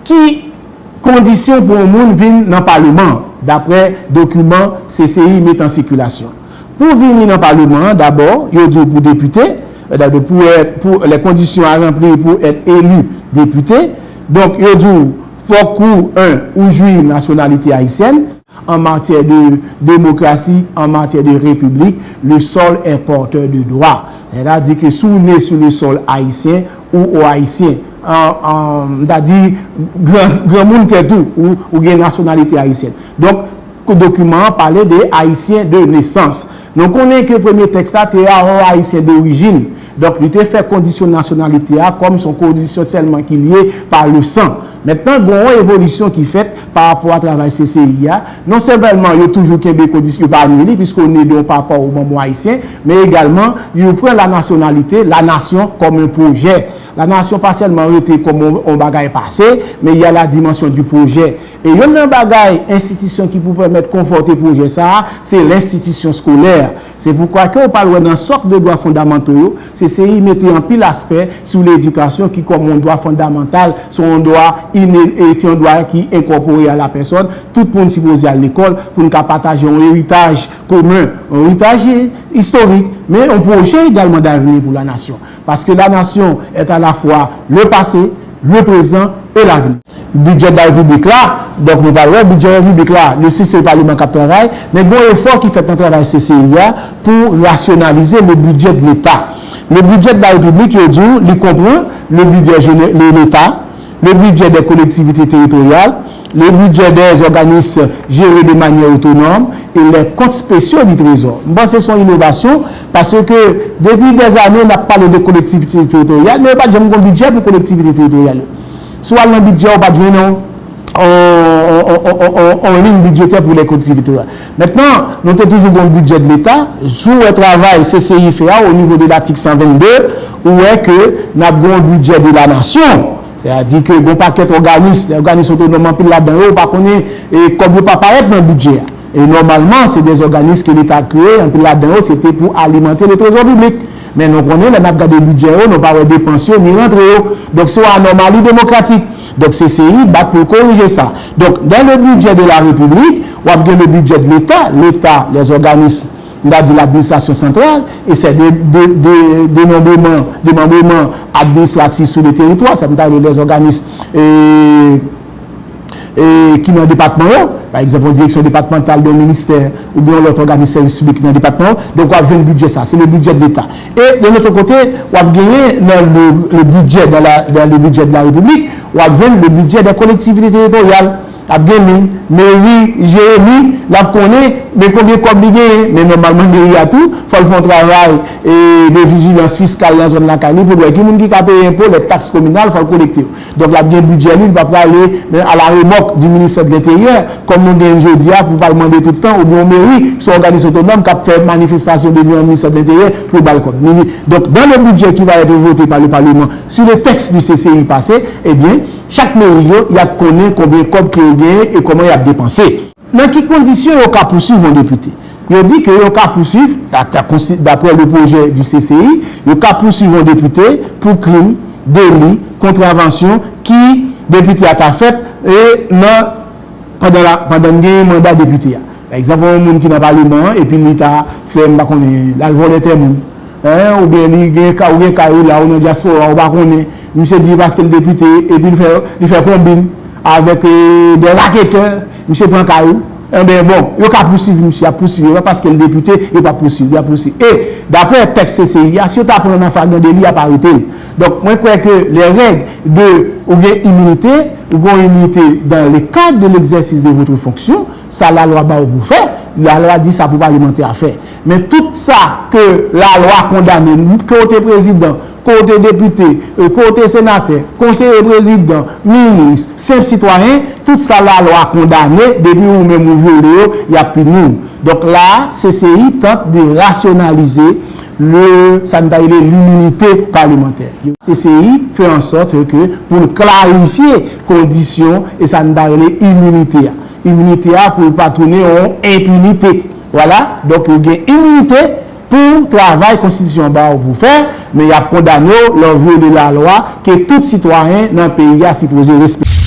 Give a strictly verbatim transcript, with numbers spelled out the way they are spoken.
Ki kondisyon pou yon moun vin nan paleman, dapre dokiman C C I met an sikilasyon? Pou vini nan paleman an, dabò, yo di w pou depite, euh, pour être, pour, les conditions à remplir pour être élu député. Donk, yo di w, fòk ou, un, ou jwi nasyonalite ayisyèn. En matière de démocratie, en matière de république, le sol est porteur de droit. Sètadi ke si w ne sou le sol ayisyen, ou, ou ayisyen, an, an, m ta di, gran, granmoun tèt ou, ou, ou gen nasyonalite ayisyèn. Donk, dokiman an pale de ayisyen de nesans. Nou konnen ke premye tèks la te a yon ayisyen dorijin. Donk, li te fè kondisyon nasyonalite a kòm se yon kondisyon sèlman ki lye pa le san. Mentnan, gen yon evolisyon ki fèt pa rapò a travay C C I a. Non sèlman yo toujou kenbe kondisyon, yo pa anile li, piske ou ne de yon papa ou manman ayisyen, men egalman, yo pran la nasyonalite, la nasyon kòm yon pwojè. La nasyon pa sèlman rete kòm yon, yon bagay pase, men y a la dimension du projet. E youn nan bagay, enstitisyon ki pou pèmèt konfòte pwojè sa a, se lenstitisyon eskolè. Se poukwa ke w pral wè nan sòk de dwa fondamanto yo, C C I mete anpil aspè sou ledikasyon ki kòm yon dwa fondamantal, se yon dwa ine-, e, se yon dwa ki enkòpore a la pèsòn. Tout moun sipoze al lekòl pou n ka pataje yon eritaj komen, yon eritaj istorik, men yon pwojè egalman davni pou la nasyon. Paske la nasyon est à la fois le passé, le présent et l'avenir. Bidjè de la repiblik la, donk nou pral wè bidjè repiblik la, li se se paleman k ap travay, men gen yon efò ki fèt nan travay C C I a pou rasyonalize le budget de l'État. Le budget de la République, yo di w, li konprann le budget jene-, le, l'État, le budget des collectivités territoriales, le budget des organismes gérés de manière autonome et les comptes spéciaux du Trésor. M panse se yon inovasyon, paske depi dèzane, n ap pale de kolektivite teritoryal, men yo pa t janm gen yon bidjè pou kolektivite teritoryal yo. Si w al nan bidjè, ou pa t jwenn yon, yon, yon, yon, yon, yon liy bidjetè pou lè kolektivite teritoryal. Mentnan, nou te toujou gen yon bidjè de Leta. Si w wè travay C C I fè a, o nivo de latik san vennde, ou wè ke n ap gen yon bidjè de la nasyon. Sètadi ke gen yon pakèt òganis, lè òganis otonòm anpil ladan yo, ou pa konnen, e, kòb yo pa parèt nan bidjè a. E nòmalman, se de òganis ke Leta kreye, anpil ladan yo, se te pou alimante le trezò piblik. Men nou konnen, lè n ap gade bidjè yo, nou pa wè depans yo, ni rantre yo. Donk, se yon anòmali demokratik. Donk, C C I bat pou l korije sa. Donk, dans le budget de la République, w ap gen le budget de l'État, l'État, les organismes, m ta di l'administration centrale, e se de, de, de, denonbreman, demanbreman administratif sou le teritwa, sa m ta rele les organismes, e, e, ki nan depatman yo, pa egzanp, yon direksyon depatmantal de yon ministè oubyen yon lòt òganis sèvis piblik ki nan depatman yo. Donk, w ap jwenn bidjè sa, se le budget de l'État. E, de l'autre côté, w ap genyen nan le, le budget, dans la, dans le budget de la République, w ap jwenn le budget des collectivités territoriales. L ap gen li, meri, Jeremi, l ap konnen, men konbyen kòb li genyen. Men nòmalman, meri a tou, fò l fè yon travay, e, de vijilans fiskal nan zòn lakay li pou l wè ki moun ki ka peye enpo, lè taks kominal, fò l kolekte yo. Donk, l ap gen bidjè li, li pa prale, men, à la remorque du ministère de l'Intérieur, kòm nou genyen jodi a, pou pral mande tout tan, oubyen yon meri, se yon òganis otonòm k ap fè manifestasyon devan yon ministè de l'Intérieur pou l ba l kòb. Mini-, donk, dans le budget qui va être voté par le Parlement, si le texte du C C I pase, ebyen, chak meri yo, y ap konnen konbyen kòb ke yo genyen e kòman y ap depanse. Nan ki kondisyon yo ka pouswiv yon depite? Yo di ke yo ka pouswiv, da-, da-, konsi-, d'après le projet du C C I, yo ka pouswiv yon depite pou krim, deli, kontravansyon ki depite a ta fèt e nan, pandan la, pandan l genyen manda depite a. Pa egzanp, yon moun ki nan paleman an, epi li ta fè, m pa konnen, l al vòlè tè moun. Hein, oubyen li gen ka-, ou gen kay ou la, ou nan dyaspora, ou pa konnen. Misye di paske l depite, epi li fè, li fè konbin avèk, euh, des racketeurs, misye pran kay ou. Enben, bon, yo ka pouswiv misye, y ap pouswiv, e pa paske l depite, yo pa pouswiv, y ap pouswiv. E, daprè tèks C C I a, si yo ta pran nan flagrant délit, y ap arete l. Donk, mwen kwè ke les règles de, ou gen iminite, ou gen iminite dans le cadre de l'exercice de votre fonction, sa lalwa ba w pou fè, lalwa di sa pou palemantè a fè. Men tout sa ke lalwa kondane, ke w te prezidan, ke w te depite, e, ke w te senatè, konseye prezidan, minis, senp sitwayen, tout sa lalwa kondane, depi ou menm ou vyole yo, y ap pini w. Donk la, C C I tante de rasyonalize le, sa n ta rele l'immunité parlementaire. C C I fè an sòt ke pou l klarifye kondisyon e sa n ta rele iminite a. Iminite a pou l pa tounen yon enpinite. Vwala, donk yo gen iminite pou travay konstitisyon an ba yo pou fè, men y ap kondane w lè w vyole lalwa ke tout sitwayen nan peyi a sipoze respekte.